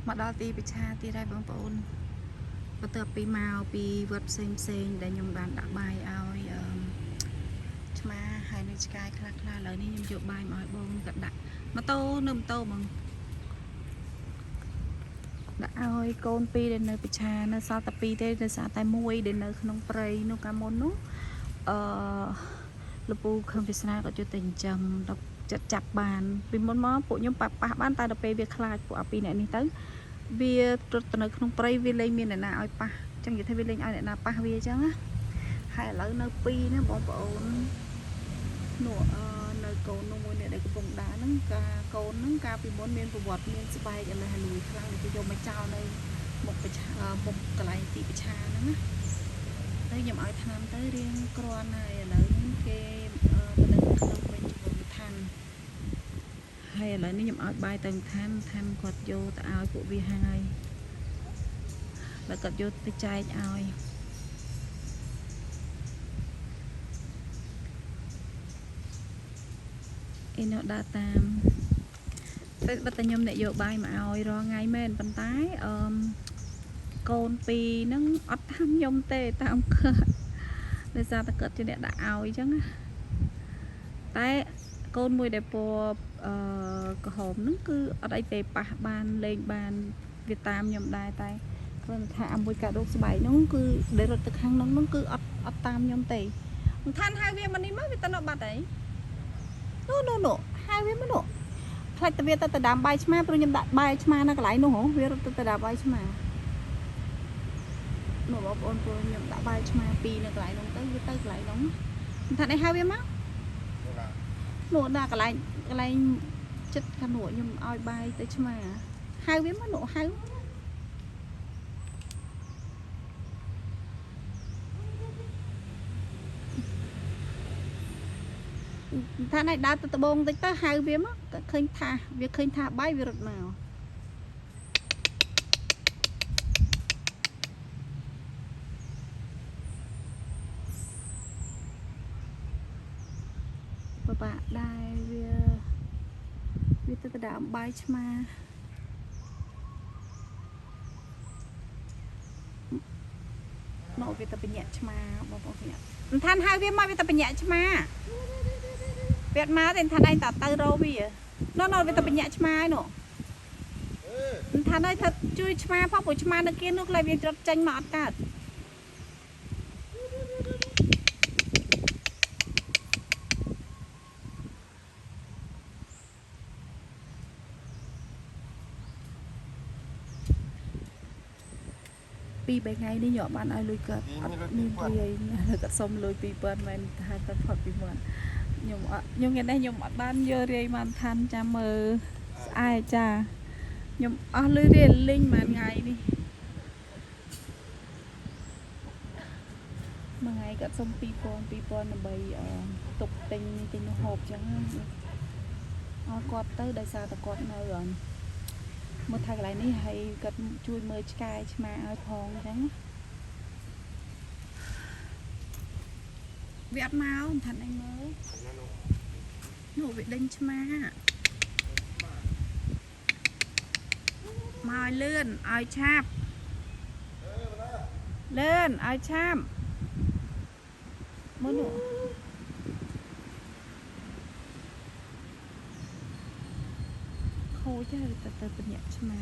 មកដល់ទីប្រឆាទៀតហើយបងប្អូនបន្ទាប់ពីមកពីវត្តផ្សេងផ្សេងដែលខ្ញុំបានដាក់បាយឲ្យអឺឆ្មាហើយនៅឆ្កែខ្លះខ្លះឥឡូវនេះខ្ញុំយកបាយមកឲ្យបងក៏ដាក់ម៉ូតូនៅម៉ូតូបងដាក់ឲ្យកូនពីរដែលនៅប្រឆានៅសល់តែពីរទេដោយសារតែមួយដែលនៅក្នុងព្រៃនោះកាលមុននោះអឺលពូខឹមវាសនាក៏ជួយទៅចិញ្ចឹមដល់ចិត្តចាប់បានពីមុនមកពួកខ្ញុំប៉ះប៉ះបានតែដល់ពេលវាខ្លាចពួកអាពីរអ្នកនេះទៅវារត់ទៅនៅក្នុងព្រៃវាលែងមានអ្នកណាឲ្យប៉ះចឹងនិយាយថាវាលែងឲ្យអ្នកណាប៉ះវាចឹងណាហើយឥឡូវនៅពីរណាបងប្អូននោះអឺនៅកូននោះមួយអ្នកដែលកំពុងដើរហ្នឹងកាកូនហ្នឹងកាលពីមុនមានប្រវត្តិមានស្បែកឥឡូវហើយលួយខ្លាំងគេយកមកចោលនៅមុខប្រឆាមុខកន្លែងទីប្រឆាហ្នឹងណាទៅខ្ញុំឲ្យថ្នាំទៅរៀងគ្រាន់ហើយឥឡូវហ្នឹងគេទៅនៅក្នុងវិញជាមួយឋានហើយឥឡូវនេះខ្ញុំឲ្យបាយទៅឋានឋានគាត់យកទៅឲ្យពួកវាហើយแล้วគាត់យកទៅចែកឲ្យអីនៅដើរតាមតែបើតែខ្ញុំអ្នកយកបាយមកឲ្យរាល់ថ្ងៃមែនប៉ុន្តែអឺកូនពីរហ្នឹងអត់តាមខ្ញុំទេតាមគាត់ដោយសារតែគាត់ជាអ្នកដាក់ឲ្យអញ្ចឹងណាតែកូនមួយដែលពណ៌អឺក្រហមហ្នឹងគឺអត់អីទេប៉ះបានលេងបានវាតាមខ្ញុំដែរតែគ្រាន់តែថាអាមួយកាដូកស្បែកហ្នឹងគឺដែលរត់ទៅខាងហ្នឹងហ្នឹងគឺអត់អត់តាមខ្ញុំទេមិនថាហៅវាមកនេះមកវាទៅនៅបាត់អីនោះនោះនោះហៅវាមកនោះផ្លាច់ទៅវាទៅទៅដាំបាយឆ្មាព្រោះខ្ញុំដាក់បាយឆ្មានៅកន្លែងនោះហ៎វារត់ទៅទៅដាំបាយឆ្មានោះបងប្អូនព្រោះខ្ញុំដាក់បាយឆ្មាពីរនៅកន្លែងនោះទៅវាទៅកន្លែងនោះមិនថានេះហៅវាមកនោះដាក់កន្លែងកន្លែងចិត្តខាងនោះខ្ញុំឲ្យបាយទៅឆ្មាហៅវាមកនោះហៅថាណៃដើរទៅដបងតិចទៅហៅវាមកឃើញថាវាឃើញថាបាយវារត់មកពិបាកដែរវាវាទៅដើមបាយឆ្មាមកវាទៅបញ្ញាក់ឆ្មាបងប្អូនខ្ញុំមិនថាហៅវាមកវាទៅបញ្ញាក់ឆ្មាវាអត់មកទេថាឯងតទៅរោវានោះនោះវាទៅបញ្ញាក់ឆ្មាឯនោះមិនថាឯងថាជួយឆ្មាផងព្រោះឆ្មានៅគៀននោះខ្លាចវារត់ចេញមកអត់កើតពី3ថ្ងៃនេះខ្ញុំបានឲ្យលុយគាត់អត់មានរាយគាត់សុំលុយ2000មែនថាគាត់ផុតពីមាត់ខ្ញុំអត់ខ្ញុំថ្ងៃនេះខ្ញុំអត់បានយករាយបានឋានចាំមើលស្អែកចាខ្ញុំអស់លុយរាយលីងមួយថ្ងៃនេះមួយថ្ងៃគាត់សុំ2000 2000ដើម្បីទុកទិញទិញនោះហូបចឹងអរគាត់ទៅដោយសារតែគាត់នៅមើលថាកន្លែងនេះហើយគាត់ជួយមើលឆ្កែឆ្មាឲ្យផងចឹងវាអត់មកមិនថាអីមើលនោះវាដេញឆ្មាមកឲ្យលឿនឲ្យឆាប់លឿនឲ្យឆាប់មើលនោះខូចហើយទៅបញ្ញាក់ឆ្មា